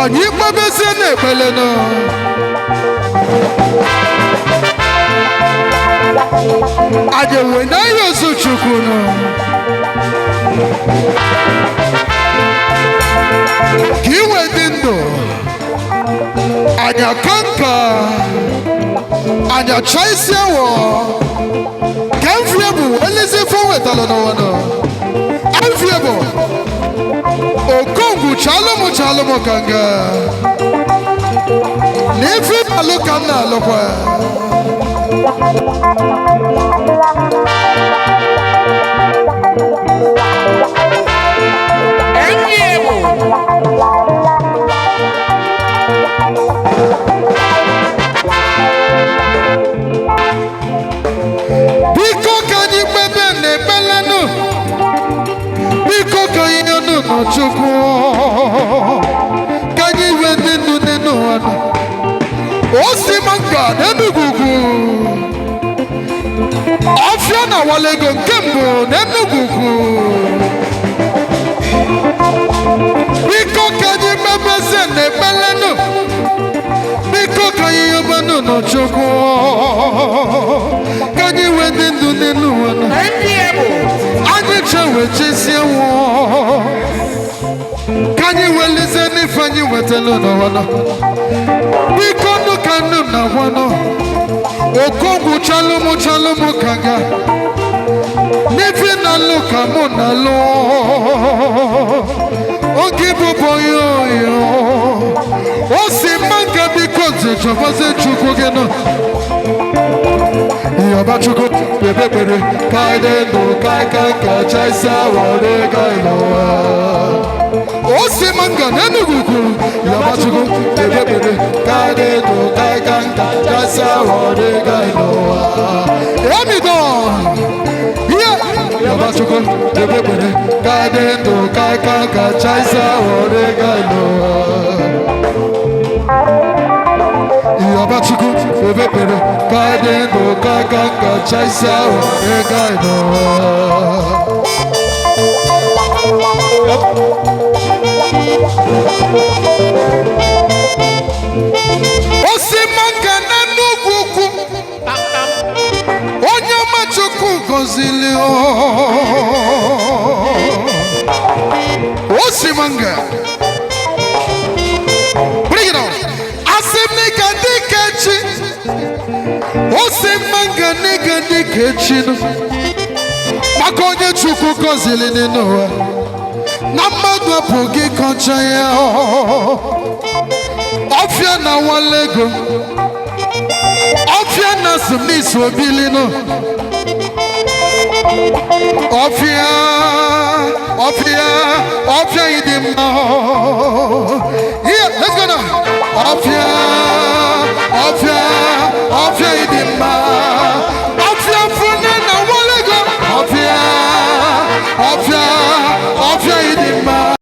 Anyị kpebezie n'ekpele nụ. Anyị wee na ihe ozu Chukwu nụ. Ka i wee dị ndụ. Anyị aka nka. Anyị achọ isi awọ. Ka mfie bụ elezi ife o wetara n'ụwa nụ. Mfie bụ Okongwu chalụmụ chalụmụ kanga. Na ife alụ ka m na-alụkwa. Enviable. Biko ka anyị kpebe na-ekpelenụ. Biko ka anyị nụ nụ Chukwu. Ka anyị wee dị ndụ dị n'ụwa nụ. O si m nka n'Enugwu ugwu. Ọfịa na Walego nke mbụ n'Enugwu ugwu. Biko ka anyị kpebezie na-ekpelenụ. Biko ka anyị yọbanụ nụ Chukwu. Ka anyị wee dị ndụ dị n'ụwa nụ. Enviable. Anyị chewe chesie nwụọ. Ka anyị welizie n'ife anyị wetara n'ụwa nọ. Biko nụ ka nụ na gwanụ. Okongwu chalụmụ chalụmụ kanga. N'ife na-alụ ka mụ na-alụ. Oge bụbọ ya oyo. O si mma nke biko zechọbazie Chukwu gị nọ. Yọba Chukwu kpebe ekpere ka anyị dị ndụ ka anyị ka nka chaisi awọrị ka anyị n'ụwa. O si m nga n'Enugwu ukwu. Yọba Chukwu kpebe ekpere ka anyị dị ndụ ka anyị ka nka chaisi awọrị ka anyị n'ụwa. Emido! Ihe! Yọba Chukwu kpebe ekpere ka anyị dị ndụ ka anyị ka nka chaisi awọrị ka anyị n'ụwa. Yọba Chukwu kpebe ekpere ka anyị dị ndụ ka anyị ka nka chaisi awọrị ka anyị n'ụwa. Osimaka na nnukwu ukwu onye ọma Chukwu gọziri Osimanga. Bring it on. Asị m n'ịga dịka echi. Osimanga n'ịga dịka echi nụ. Maka onye Chukwu gọziri n'ụwa na mmadụ apụghị ịkọcha ya. Ọfịa na Walego. Ọfịa na Smith Obilinu. Ọfịa, ọfịa, ọfịa ịdị mma.